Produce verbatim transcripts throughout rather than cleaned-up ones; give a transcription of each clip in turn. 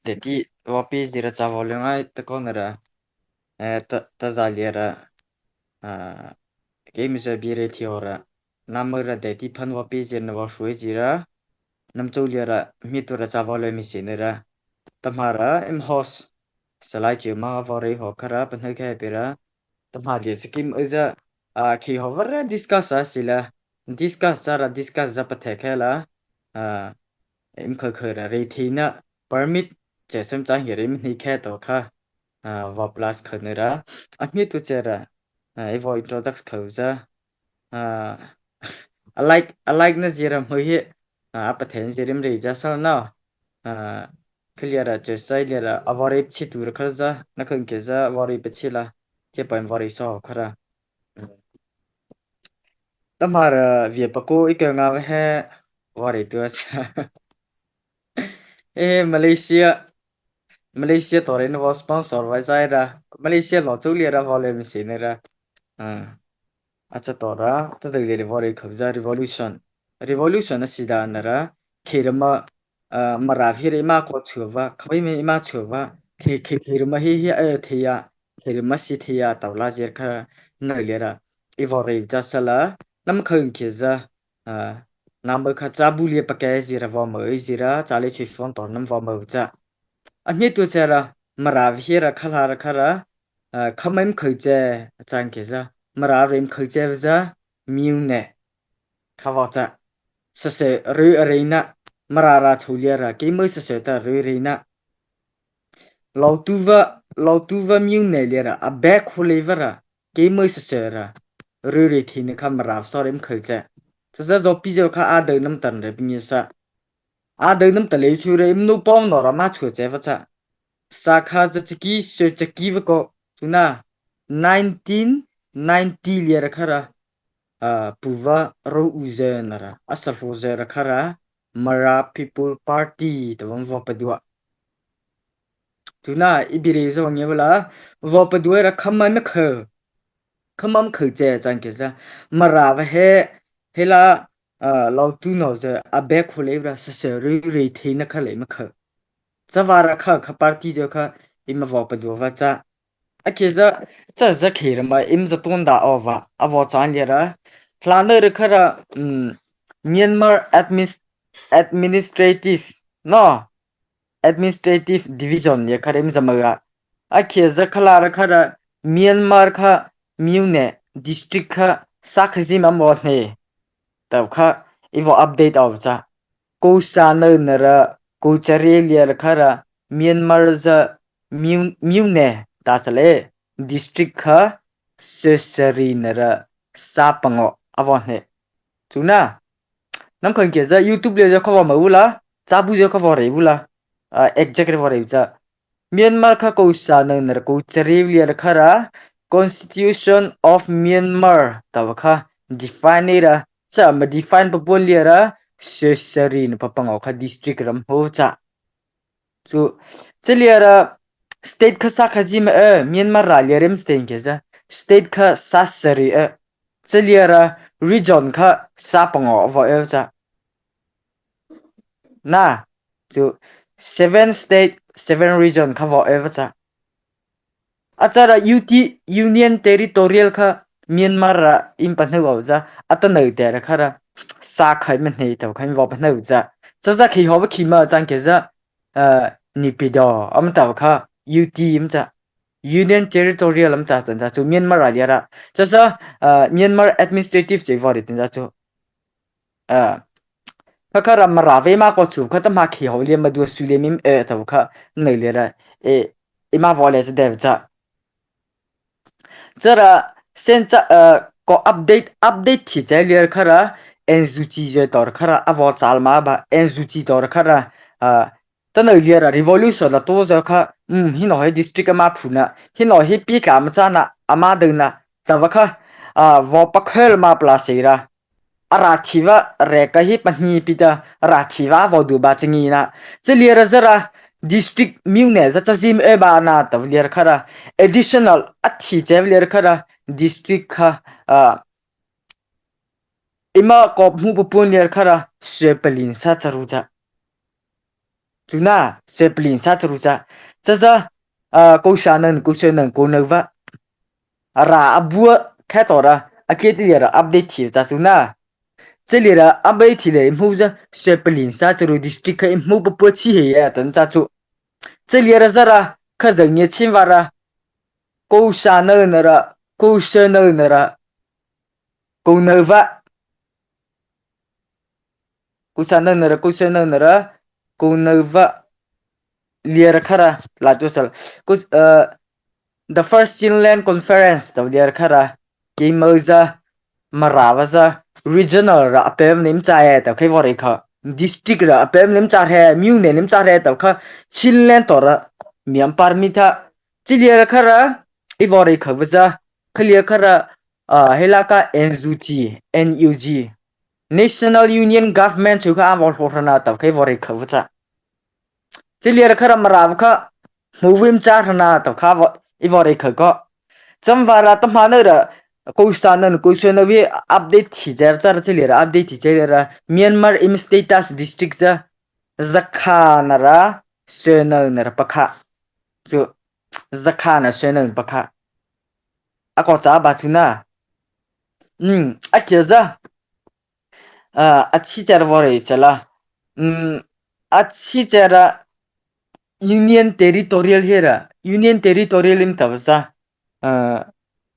Daihti vaw pie zy ra cha vaw lei ngai ta kaw na ra. Eh, ta, ta za liata ra. Ah, keima zy bie rei thei aw ra. Nama ra daihti pha vaw pie zy na vaw hruai zy ra. Nama chô liata ra, hmietô ra cha vaw lei mi si na ra. Tahmâ ra, eima host. Salai Chiuma vaw rei haw kha ra, pahno khai pi ra. Tahmâ liata zy kim ei za, ah, khi haw va ra discuss a si la. Discuss cha ra, discuss za pathei khai la. Ah, eima khei khei ra rei theina permit che sem chang hi rei mi ni khai to kha. Ah, vaw plus khei na ra. A hmietô che ra. Ah, ei vaw introduce khei za. Ah, a like, a like na zy ra hmô hi. Ah, a pathei zy rim rei za sa na. Ah, kha liata ra, che sai liata ra, a vaw rei chi tu ra kha za, na khang ke za, vaw rei pa chi la. Che pa vaw rei so kha ra. Tahmâ ra, via pa ko i ka nga va he, vaw rei tu sa. Eh, Malaysia. Malaysia to rei na vaw sponsor vai zai ra. Malaysia lo chu liata ra vaw lei mi si na ra. Ah. A cha to ra, ta dei liata vaw rei khei za revolution. Revolution a si da na ra, kheirama, ah, Mara hi rei ma ko chu va, khavei mi ma chu va, khei, khei, kheirama hi hi a thei ya, kheirama si thei ya, tau la zy kha na liata ra. I vaw rei za sa la, nama khang ke za, ah, nama kha cha bu lia pa ke zy ra vaw mo zy ra, cha lei chui phone to nama vaw mo za. A hmietô che ra, Mara hi ra kha la ra kha ra, ah, kha mai ma khei che, a chang ke za, Mara rei ma khei che va za, miu ne. Kha vaw cha. Sase rei a rei na, Mara ra chô liata ra, keima sase ta rei rei na. Lo tu va, lo tu va miu ne liata ra, a bek ho lei va ra, keima sase ra. Rei rei thei na kha Mara so rei ma khei che. Cha za zo pi zo kha a dei nama tan rei pi ni sa. A dei nama ta lei chu rei, eima nu pawng no ra ma chu che va cha. Sa kha za chaki, so chaki va ko, chu na, nineteen ninety liata ra kha ra. Ah, pu va ro u ze na ra, a sa ro ze ra kha ra, Mara People Party, ta vang vaw pa dua. Tu na, i bie rei zo nge va la, vaw pa dua ra kha mai ma khei. Kha mai ma khei che chang ke za. Mara va he, he la, ah, lo tu no ze, a bek ho lei ra, sase rei rei thei na kha lei ma khei. Cha va ra kha, kha party zo kha, eima vaw pa dua va cha. A ke za, cha za kheirama eima za ton da aw va, a vaw chang liata ra. Hla na ra kha ra, um, Myanmar admin-, administrative, no? Administrative division liata kha ra eima za ma ra. A ke za kha la ra kha ra, Myanmar kha miu ne district kha sa kha zi ma mo ne. Ta kha, i vaw update aw cha. Ko sa na na ra, ko chare liata kha ra, Myanmar za miu, miu ne, ta sa le, district kha, sesari na ra, sa pango, a vaw ne. Chu na, nama khang ke za YouTube liata za kha vaw ma u la, cha bu za kha vaw rei u la, ah, exact rei vaw rei u cha. Myanmar kha ko sa na na ra ko chare liata kha ra, Constitution of Myanmar, ta va kha, define ra, cha ma define pa puan liata ra, sesari na pa pango kha district ram ho cha. Chu, cha liata ra, state kha sa kha zi ma e, Myanmar ra liata rim state ke za, state kha sa sari e, cha liata ra, region kha sa pango vaw e cha. Na, chu seven state, seven region kha vaw e va cha. A cha ra U T, Union Territorial kha Myanmar ra eima pa hno aw cha, a ta no te ra kha ra, sa kha eima hnei ta kha eima vaw pa hno cha. Cha za khi haw va khi ma chang ke za, ah, Naypyidaw, ama ta kha U T ama cha. Union Territorial ama cha, ta cha chu Myanmar ra liata ra. Cha za, ah, Myanmar Administrative che vaw rei ta cha chu. Ah, kha kha ra Mara vei ma ko chu kha ta ma khi haw le ma dua su le mim e ta kha nei le ra e, i ma vaw le cha de cha. Cha ra sen cha, ah, ko update, update thi che le kha ra N U G je tor kha ra a vaw chal ma ba N U G tor kha ra, ah, ta no liata ra revolution la to za kha, um, hi no he district ama phu na, hi no he pi ka ma cha na, ama dei na, ta va kha, ah, vaw pa khel ma pla se ra. A ra thi va re ka hi pa hni pi ta, a ra thi va vaw du ba cha ngi na. Cha liata ra za ra, district miu ne za cha zim e ba na ta va liata kha ra. Additional a thi che va liata kha ra, district kha, ah, eima ko hmu pa puan liata kha ra, sue palin sa cha ru cha. Chuna, sawpalih nata charu cha. Chaza, ah, kô sâh nona, kô syno nona, kô nova. Ara a bua kha tua ra, a kei ti liata update thi cha chuna. Cha liata update thi lei hmu cha, sawpalih nata charu district kha hmu papua chi he ya, tah cha chu. Cha liata zara, Khazang ngia Chin vâta. Kô sâh nona ra, kô syno nona ra. Kô nova. Kô sâh nona ra, kô syno nona ra, kô nova. Liata kha ra, la tu sal. Kô, eh, the first Chinland Conference, ta liata kha ra. Keima za, Mara va za, regional ra a pem lim cha e, ta kha ei vaw rei kha. District ra a pem lim cha he, myu ne lim cha he, ta kha Chinland tua ra, Myanmar mi tha. Chi liata kha ra, ei vaw rei kha va za, kha liata kha ra, ah, hela ka N U G, N U G. National Union Government chu kha a vaw hro hra na ta kha ei vaw rei kha va cha. Chi liata kha ra Mara va kha, hmu vim cha hra na ta kha va, ei vaw rei kha ko. Cham vâta ta hmâ na ra, kô sâh nona, kô syno nona vei update thi cha ra, chi liata update thi cha liata, Myanmar im status district cha, zakha nata, syno nata pakha. Chu, zakha nata syno nata pakha. A kô cha ba chuna. Hmm, a kei za. Ah, a chi cha ra vaw rei cha la. Hmm, a chi cha ra Union Territorial he ra. Union Territorial im ta va za. Ah,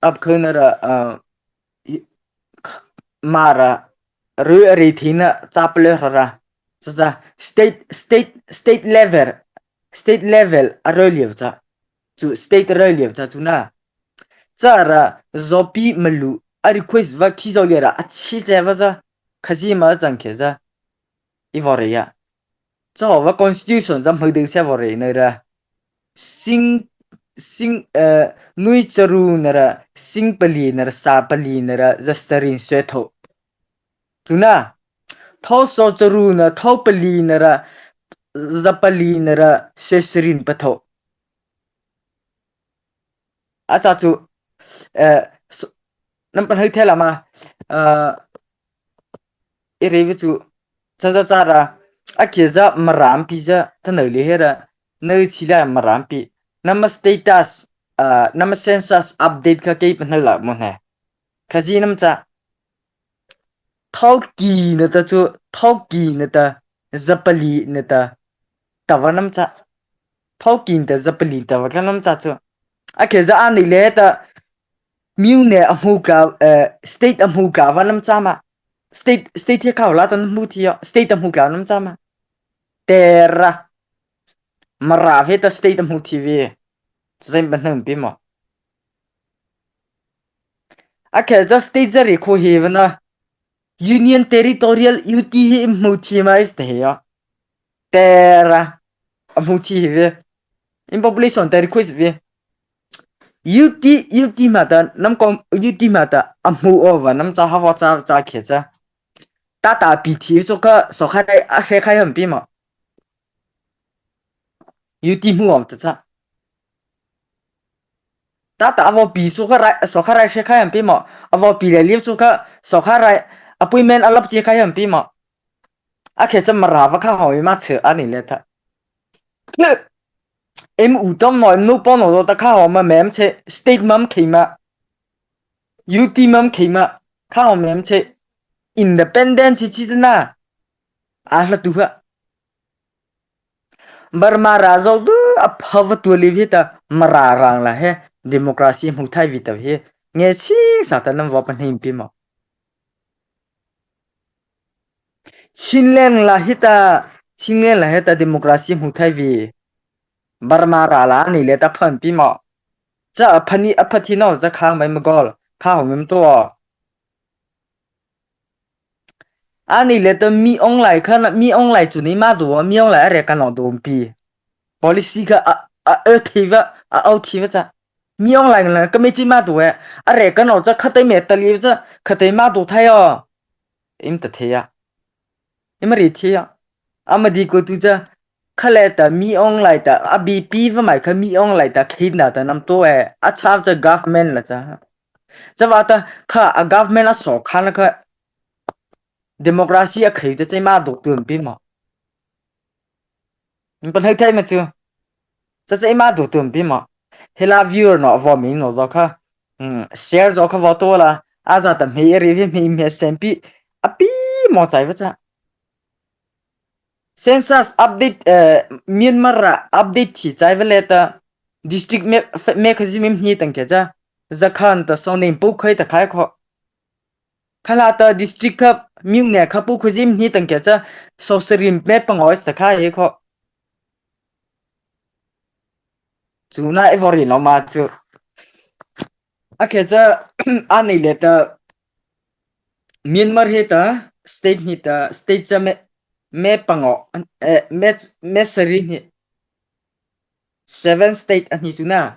apkhana ra, ah, i-, Mara, ru a rei thina, cha pale ra ra. Cha cha, state, state, state level, state level, a rei liata cha. Chu state a rei liata cha chuna. Cha ra, Zopi Malu, a request va khi zo liata, a chi cha va za. Khazia ma chang khe za. Ei vaw rei ya. Cha va constitution za hmei dei cha vaw rei na ra. Sing, sing, eh, nui charu nata, sing pali nata, sâh pali nata, za sarin swe tho. Chuna, thao sâh charu nata, thao pali nata, za pali nata, swe sarin patho. A cha chu, eh, s-, nam pan hai thela ma, eh, ei rei va chu, cha cha cha ra, a kei za Mara pi za, ta nau le he ra, nau chi la Mara pi, nama status, ah, nama census update kha kei pan hau la mo ne. Khazia nama cha, thao ki nata chu, thao ki nata, za pali nata, ta va nama cha. Thao ki nata, za pali ta va nama cha chu. A kei za a ni le ta, myu ne a hmu ka, eh, state a hmu ka va nama cha ma. State, state he kha la ta hmu thi yo, state a hmu ka nama cha ma. Tera. Mara he ta state a hmu thi vei. Zai ba nam pi mo. A kei za state za rei kho he va na. Union Territorial U T he hmu thi ma is te he yo. Tera. A hmu thi he vei. In population ta rei kho is vei. U T, U T ma ta, nam kong U T ma ta, a hmu o va, nama cha ha va cha, cha kei cha. Ta ta pi thi so kha, so kha rai, a he kha yam pi mo. U T hmu o ta cha. Ta ta a vaw pi so kha rai, so kha rai he kha yam pi mo. A vaw pi le liu so kha, so kha rai, appointment a lap chi kha yam pi mo. A kei cha Mara va kha hawh ma che a ni le ta. Em u tam no, em no pon no ta kha hawh ma mem che, state mam khei ma. U T mam khei ma, kha hawh mem che. Independence chi chi na. A hla tu ha. Burma ra zo du a pha va tu li vi ta Mara rang la he. Democracy hmu thai vi ta vi. Nge chi sa ta nam va pan him pi mo. Chinland la hita, Chinland la hita democracy hmu thai vi. Burma ra la ni le ta phan pi mo. Cha a phani a phathi no cha kha mai ma gol. Kha ho mem to. A ni le ta mi ong lai kha na, mi ong lai chu ni ma do, mi ong lai a re ka no do pi. Policy kha a, a, a thei va, a au thei va cha. Mi ong lai la ka me chi ma do e. A re ka no cha kha tai me ta li cha, kha tai ma do thai o. Im ta thei a. Im ri thei a. Ama di ko tu cha. Kha le ta mi ong lai ta, a B P va mai kha mi ong lai ta, khin na ta nam to e. A cha cha government la cha. Cha va ta kha a government a so kha na kha. Democracy a khai cha chai ma do tu pi mo. Pahno thei ma chu. Cha cha eima do tum pi ma. Hela viewer no vo mi no zo kha. Hmm, share zo kha vo to la. A za ta mi ri mi mi sem pi. A pi mo chai va cha. Census update, eh, Myanmar ra update thi chai va le ta. District me, me kha zi mi ni tang ke cha. Za khan ta so ning pu khai ta khai kho. Khala ta district kha, miu ne kha pu khu zim ni tang ke cha, so sari me pangawh sa kha he kho. Chu na e vori no ma chu. A ke cha, a ni le ta, Myanmar he ta, state ni ta, state cha me, me pangawh, eh, me, me sari ni. Seven state a ni chu na.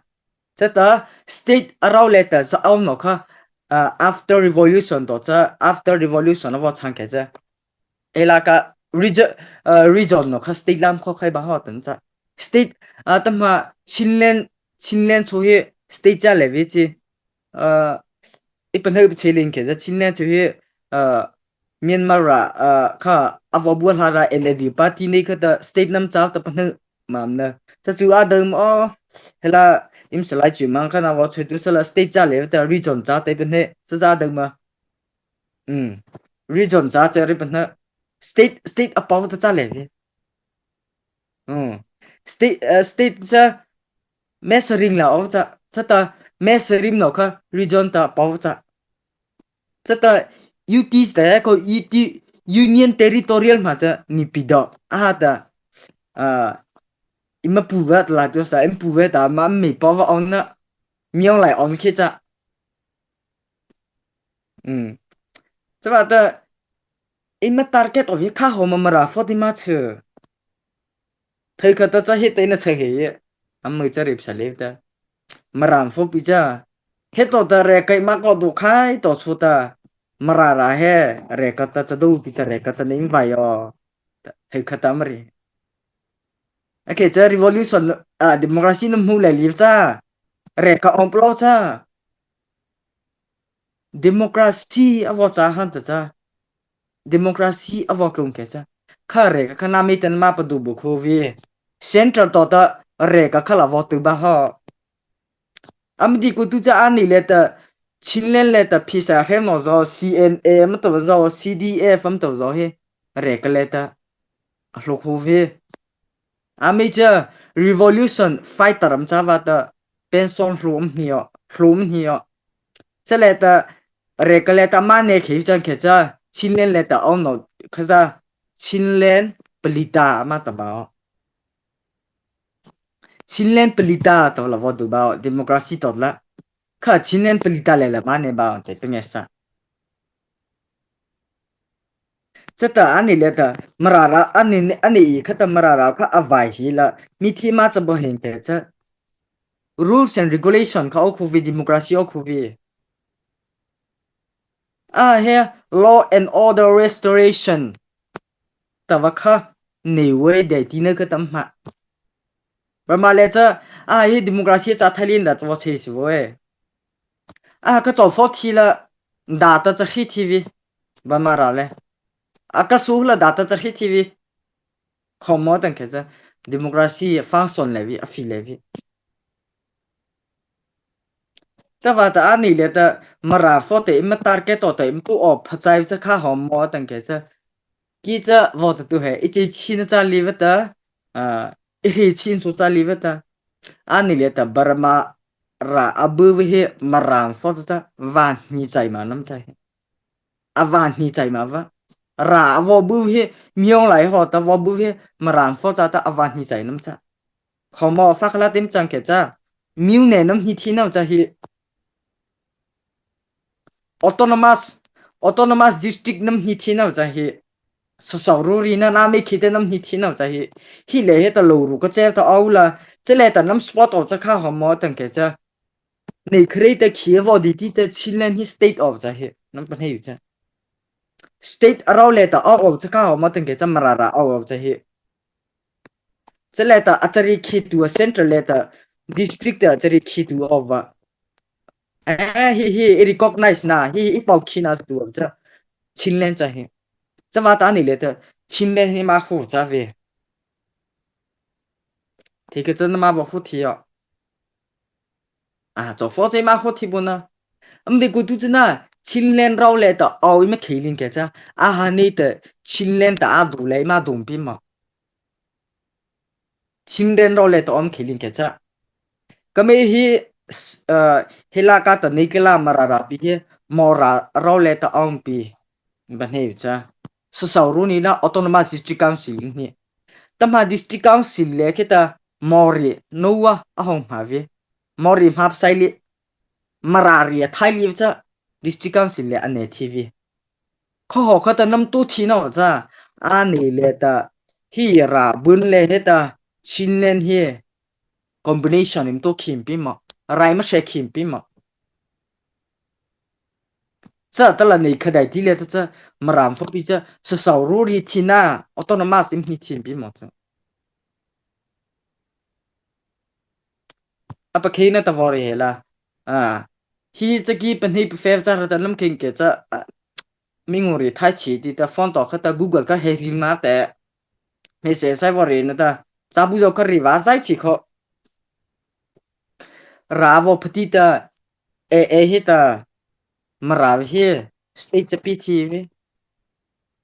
Cha ta state a rau le ta cha au no kha, ah, after revolution to cha, after revolution a vo chang ke cha. Elaka region, ah, region no kha state lam kho khai ba ho tan cha. State, ah, ta ma Chinland, Chinland chu he state cha le vi chi. Ah, i pahno pi che ling ke cha Chinland chu he, ah, Myanmar ra, ah, kha a vo bu hla ra N L D party ni kha ta state nam cha ta pahno ma na. Cha chu a dam o, hela im sa lai chu mang kha na vo chu tu sa la state cha le ta region cha te pahno, cha cha dam ma. Hmm. Region cha cha ri pahno. State, state a pau ta cha le vi. Hmm. State, eh, state cha me sari la o cha, cha ta me sari no kha region ta pau cha. Cha ta U T ta ko U T, Union Territorial ma cha ni pi do. A ta, ah, ima pu va la to sa, im pu va ta ma mi pau va on na, mi ong lai on ke cha. Hmm. Cha va ta, ima target of kha ho ma Mara forty ma chu. Thei kha ta cha he te na cha he ye. Am mu cha rip sa le ta. Mara forty pi cha. He to ta re kai ma ko do khai to chu ta. Mara ra he re ka ta cha do pi ta re ka ta nei vai yo. Thei kha ta ma ri. A ke cha revolution, ah, democracy na mu le li cha. Re ka on plo cha. Democracy a vo cha han ta cha. Democracy a vo tlung ke cha. Kha re ka kha na mi tan ma pa du bu khu vi. Central to ta re ka kha la vo tu ba ho. Am di ku tu cha a ni le ta Chinland le ta phi sa he no zo C N A ma to zo C D F am to zo he. Re ka le ta. A hlu khu vi. A mi cha revolution fighter am cha va ta pension hlu am ni yo, hlu am ni yo. Cha le ta re ka le ta ma ne khe chan khe cha Chinland le ta on no kha cha Chinland palita ma ta ba o. Chinland palita to la vo du ba o, democracy to la. Kha Chinland palita le la ma ne ba o te pe nge sa. Cha ta a ni le ta Mara ra a ni, a ni i kha ta Mara ra kha a vai hi la mi thi ma cha bo hin te cha. Rules and regulation kha o khu vi, democracy o khu vi. A he law and order restoration. Ta va kha nei wei dei ti na ka tam ma. Ba ma le cha a he democracy cha thai lin da cha vo che su vo e. A ka to fo thi la da ta cha khi thi vi. Ba ma ra le. A ka su la da ta cha khi thi vi. Khomo tang ke cha democracy function le vi, a fi le vi. Cha va ta a ni le ta Mara forty te ima target to ta im pu o pha chai cha kha homo tang ke cha. Ki cha vo ta tu he, i chi chi na cha li va ta, ah, i ri chi su cha li va ta. A ni le ta Burma ra a bu vi he Mara forty ta va ni chai ma nam chai. A va ni chai ma va. Ra a vo bu he mi ong lai ho ta vo bu he Mara forty ta a va ni chai nam cha. Khomo fa kha la tim chang ke cha. Miu ne nam hi thi nau cha hi. Autonomous, autonomous district nam hi thi nau cha hi. Sa sau ru ri na na mi khi te nam hi thi nau cha hi. Hi le he ta lo ru ka che ta au la. Che le ta nam spot o cha kha homo tang ke cha. Nei khrei ta khi vo di ti ta Chinland hi state of cha hi. Nam pa nei cha. State a rau le ta au o cha kha homo tang ke cha Mara ra au o cha hi. Cha le ta a chari khi tu a central le ta district ta a chari khi tu o va. Eh, hi, hi, i recognize na, hi, hi, i pau khi na tu o cha. Chinland cha hi. Cha va ta ni le ta Chinland hi ma khu cha ve. He kei cha nama vaw hu thi aw. A, to fo cha eima hu thi bo na. Ama dei ku tu cha na, Chinland rao liata ao eima khei lei kei cha. A ha nei ta, Chinland ta a du lei eima du pi ma. Chinland rao liata ao eima khei lei kei cha. Keimo hi, s-, a, he la ka ta nei kei la Mara ra pi he, Mara rao liata ao pi. Ba nei cha. Sa sau ru ni na Autonomous District Council ni. Tama District Council lei kei ta Mori no wa a hong ma vi. Mori ma sai lei. Mara ri a thai lei cha District Council lei a nei thi vi. Kho ho kha ta nama tu thi no cha. A nei lei ta. Hi ra bun lei he ta. Chinland hi. Combination eima tu khim pi ma. Rai ma se khim pi ma. Cha ta la nei kha dai ti lei ta cha. Mara fo pi cha. Sa sau ru ri thi na. Autonomous eima ni thi pi ma cha. A pa khei na ta vaw ri he la. A. Hi cha ki pa nei pa fe cha ra ta nama khei kei cha. A. Mi ngu ri thai chi ti ta phone to kha ta Google ka he ri ma te. Me se sai vaw ri na ta. Cha bu zo ka ri va sai chi kho. Ra vaw pha ti ta. E, e hi ta. Mara hi. State cha pi thi vi.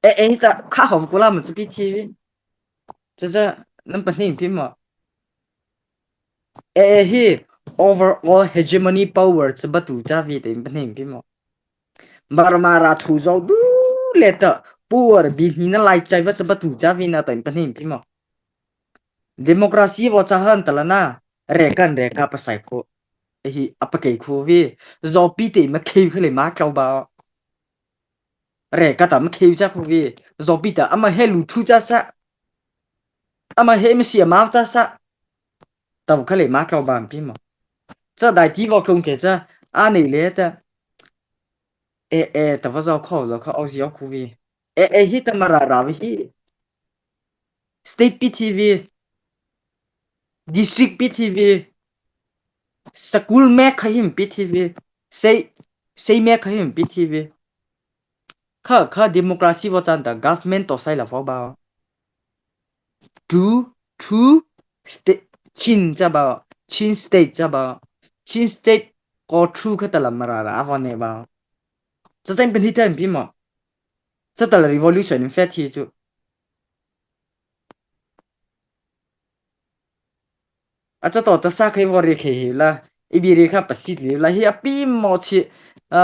E, e hi ta. Kha ho ku la ma cha pi thi vi. Cha cha. Nama pa nei pi ma. E, e hi. Overall hegemony power cha ba tu cha vi te nama pa nei pi ma. Burma ra thu zo du lei ta, puar bi ni na lai chai va cha ba tu cha vi na ta eima pa nei pi ma. Democracy vaw cha han ta la na, re kan re ka pa sai kho. E hi a pa kei kho vi, zo pi te ma khei kha lei ma kau ba. Re ka ta ma khei cha kho vi, zo pi ta ama he lu thu cha sa. Ama he ma sia ma cha sa. Ta kha lei ma kau ba pi ma. Cha dai ti vaw kong kei cha, a nei lei ta. E, e, ta va zo kho, zo kho, au zi au kho vi. E, e, hi ta Mara ra vi hi. State pi thi vi. District pi thi vi. School me kha him pi thi vi. Sei, sei me kha him pi thi vi. Kha, kha democracy vaw chan ta government to sai la vaw ba. Two, two, state, Chin cha ba, Chin state cha ba, Chin state ko two kha ta la Mara ra a vaw nei ba. Cha cha eima pa nei ta pi ma. Cha ta la revolution eima fe thi chu. A cha to ta sa khei vaw ri khei hi la, i bi ri kha pa sit li la, hi a pi mo chi, a,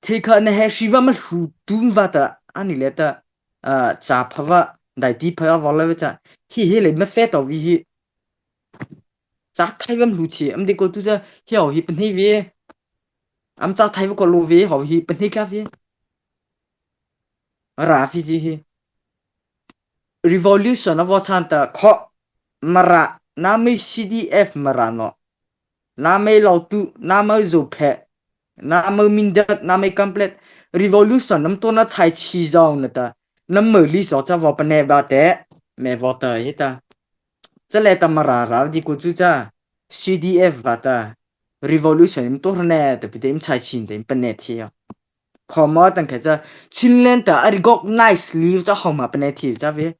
thei kha na he shi va ma hlu tun va ta, a ni lei ta, a, cha pha va, dai ti pha va vaw la ve cha, hi hi lei ma fe to vi hi. Cha thai va ma hlu chi, ama dei ko tu cha, hi ho hi pa nei vi. Ama cha thai va ko lo vi, ho hi pa nei kha vi. Ra fi chi hi. Revolution a vaw chan ta kho Mara, nama C D F Mara no. Nama Lautu, nama Zophe, nama Mindat, nama Kamplet. Revolution nama to na chai chi zau na ta. Nama li so cha vaw pa nei ba te. Me vaw ta hi ta. Cha lei ta Mara ra di ko chu cha. C D F va ta. Revolution nama to ne ta pi te eima chai chi te eima pa nei thi ya. Kho ma tang kha cha, Chinland ta a recognize li cha ho ma pa nei thi cha vi.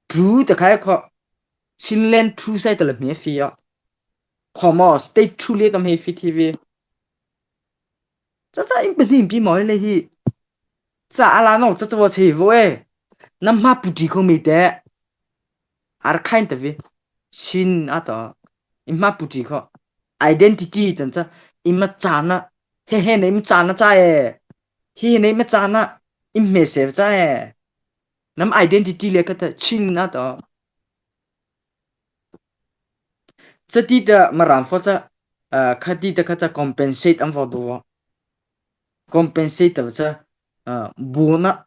Two ta khai kho. Chinland two sai ta la mi fi ya. Kho ma state two li ta mi fi thi vi. Cha cha eima pa nei pi mo lei hi. Cha a la no cha cha vaw che vaw e. Nama pu ti kho mi te. Ar khai ta vi. Chin a to. Eima pu ti kho. Identity tan cha. Eima cha na. He he na eima cha na cha e. He he na eima cha na. Eima se cha e. Nama identity lei kha ta Chin a to. Cha ti ta Mara fo cha. A, kha ti ta kha cha compensate ama vaw do. Compensate ta cha. A, bu na.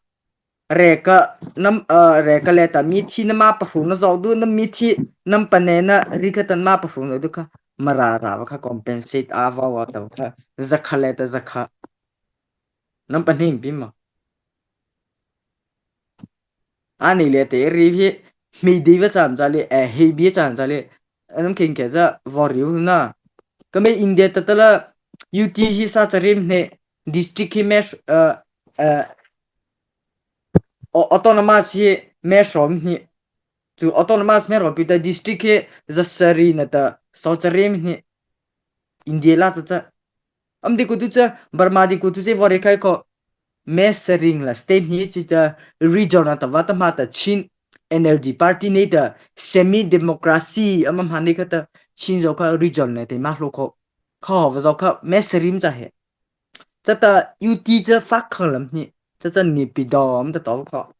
Re ka, nama, a, re ka lei ta mi thi nama pa hru na zo du na mi thi nama pa nei na ri kha ta nama pa hru na du kha. Mara ra va kha compensate a vaw va ta kha. Za kha lei ta za kha. Nama pa nei pi ma. A ni lei te ri hi, mi di va chan cha lei, e, he bi chan cha lei. Nama khei kei cha vaw ri u na. Keimo India ta ta la, U T hi sa cha rim ne, district hi me, e, e, o-, autonomous hi me som hi. Chu autonomous Hmar pi ta district he za sari nata sawchari mi ni India la ta cha. Am di kutu cha, Burma di kutu che vori khai ko. Me saring la state ni chi ta region ata va ta ma ta Chin N L D party ni ta semi democracy ama ma ni kha ta Chin zo kha region ne te ma hlo ko. Kha ho va zo kha me sarim cha he. Cha ta U T cha fak khang lam ni. Cha cha ni pi dom ta to ko.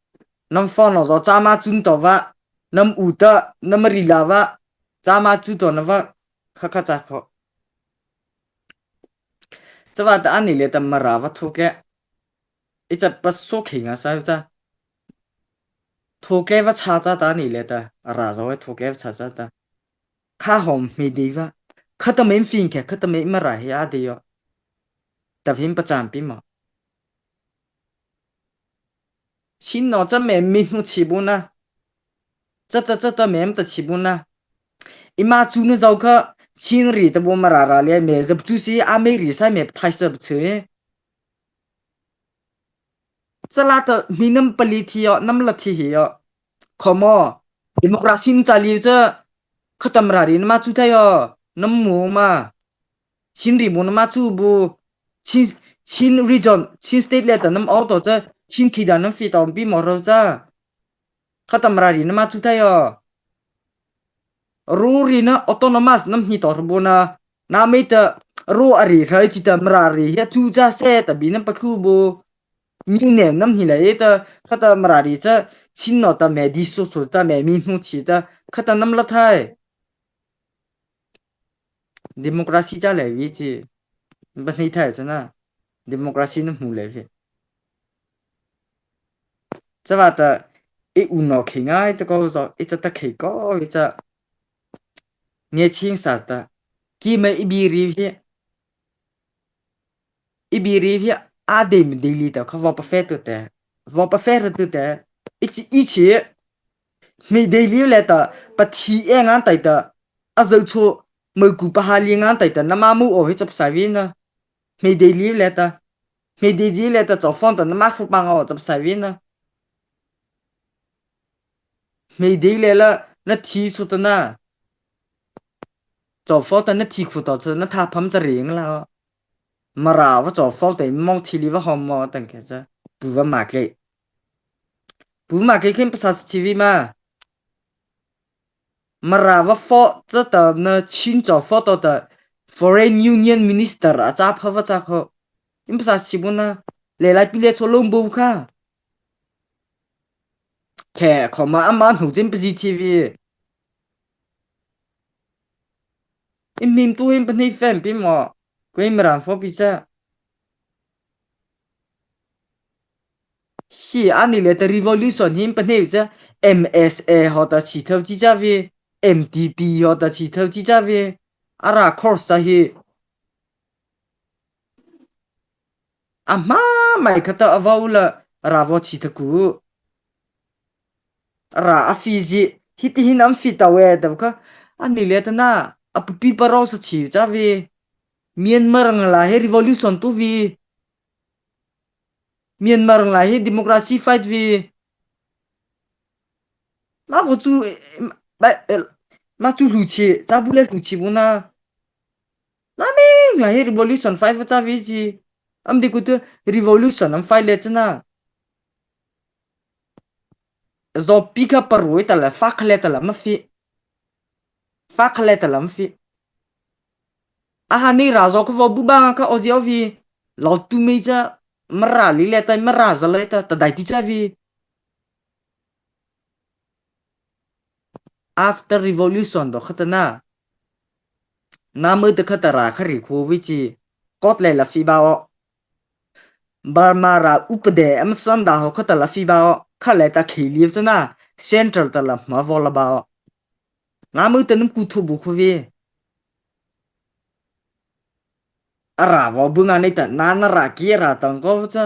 Nam fo no zo cha ma chun to va. Nam u ta, nam ri la va. Cha ma chu to na va. Kha kha cha ko. Cha va ta ani le ta Mara va thuk le. I cha pa so khi nga sa cha. Thuk le va cha cha ta ani le ta. Ra zo va thuk le va cha cha ta. Kha hom mi di va. Kha ta me fin khe, kha ta me Mara he a di yo. Ta phim pa cham pi mo. Chin no cha me mi nu chi bu na. Cha ta cha ta me ta chi bu na. I ma chu na zau kha Chin ri ta bu Mara ra le me za chu si a me ri sa me thai sa bu chu. Cha la ta mi nam pali thi yo, nam la thi hi yo. Khomo, democracy ni cha li cha, kha ta Mara ri na ma chu thai yo, nam mu ma. Chin ri bu na ma chu bu, Chin, Chin region, Chin state le ta nam au to cha, Chin khi da nam fi ta pi mo ro cha. Kha ta Mara ri na ma chu thai yo. Ru ri na autonomous nam ni to bu na, na me ta ru a ri rai chi ta Mara ri he chu cha se ta bi nam pa khu bu. Mi ne nam ni la e ta, kha ta Mara ri cha, Chin no ta me di so so ta me mi nu chi ta, kha ta nam la thai. Democracy cha le vi chi. Ba nei thai cha na. Democracy na mu le vi. Cha va ta, i u no khi ngai ta ko zo, i cha ta khi ko, i cha. Nge ching sa ta. Ki me i bi ri vi. I bi ri vi a de mi de li ta, kha va pa fe tu te. Va pa fe ra tu te. I chi, i chi. Mi de li le ta, pa thi e ngan tai ta. A zau chu, mo ku pa ha li ngan tai ta, na ma mu o hi chap sa vi na. Mi de li le ta. Mi de li le ta, cho phone ta, na ma fu pa nga o chap sa vi na. Mi de le la, na thi chu ta na. Cho phone ta, na thi khu ta chu, na tha pham cha ring la. Mara va cho phone ta, mo thi li va hom mo, tang ke cha. Pu va ma ke. Pu ma ke khen pa sa chi vi ma. Mara va pho cha ta na Chin cho pho to ta Foreign Union Minister a cha pha va cha kho. Im pasa si bu na le lai pi le cho lom bu kha. Khe kho ma ama hnu jin pa zi T V. Im him tu im pa nei fen pi mo. Kwe Mara pho pi cha. Hi ani le ta revolution hi pa nei cha M S A ho ta chi thau chi cha vi, M T P ho ta chi thau chi cha vi, ara course cha hi. A ma mai kha ta a vau la ra vo chi tha ku. Ra a fi zi, hi ti hin am fi ta we ta kha. Ani le ta na, a pu pi pa ro sa chi cha vi. Myanmar nga la he revolution tu vi. Myanmar nga la he democracy fight vi. Ma vo chu, eh, ma, eh, ma chu lu chi, cha bu le lu chi bu na. Na mi nga he revolution fight va cha vi chi. Am di ku tu revolution am fight le cha na. Zo pi kha pa rui ta la, fa kha le ta la ma fi. Fa kha le ta la ma fi. A ha ni ra zo kha vo bu ba nga kha o zi o vi. Lo tu mi cha, Mara li le ta, Mara za le ta, ta dai ti cha vi. After revolution do kha ta na. Na mu ta kha ta ra kha ri khu vi chi. Kot le la fi ba o. Burma ra upade am san da ho kha ta la fi ba o. Kha le ta khi li cha na. Central ta la ma vo la ba o. Na mu ta num ku thu bu khu vi. A ra vo bu nga nei ta, na na ra ki ra tang ko cha.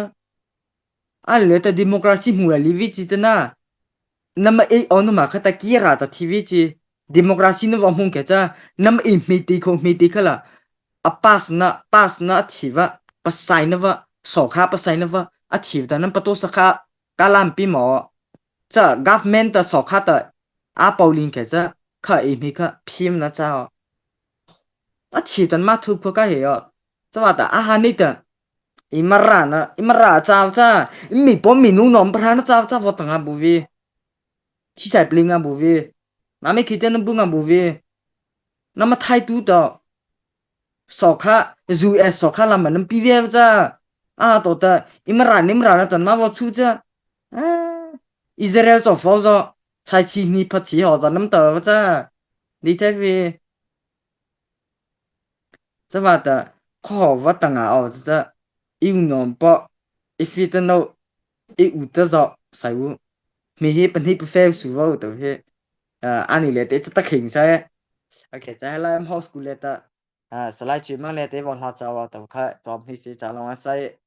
A le ta democracy mu la li vi chi ta na. Nama ei o nu ma kha ta ki ra ta thi vi chi. Democracy nu va hmung ke cha. Nama ei mi ti kho mi ti kha la. A pass na, pass na a thi va. Pasai na va. So kha pasai na va. A thi va ta nam pa to sa kha. Ka lam pi mo. Cha government ta so kha ta. a pao ling kei cha, kha ei mi kha phim na cha o. A chi tan ma thu phu ka he o. Cha wa ta a ha ni ta. I Mara na, i Mara cha cha. I mi po mi nu nom pra na cha cha vo ta nga bu vi. Chi sai pli nga bu vi. Na me khi te na bu nga bu vi. Na ma thai tu ta. Sokha, U S sokha lam ma nam pi ve cha. A to ta, i Mara ni Mara na tan ma vo chu cha. A, Israel cho fo zo. Chai chi ni pha chi ho ta nam ta va cha. Di thai vi. Cha wa ta, kho ho va ta nga o cha. I u nom po. I fi ta no. I u ta zo. Sai u. Mi hi pa ni pa fe su vo ta he. A, ani le te cha ta khing sai. Okay, cha la em ho school le ta. A, salai chi mang le te vo hla cha wa ta kha. Tom hi si cha long a sai.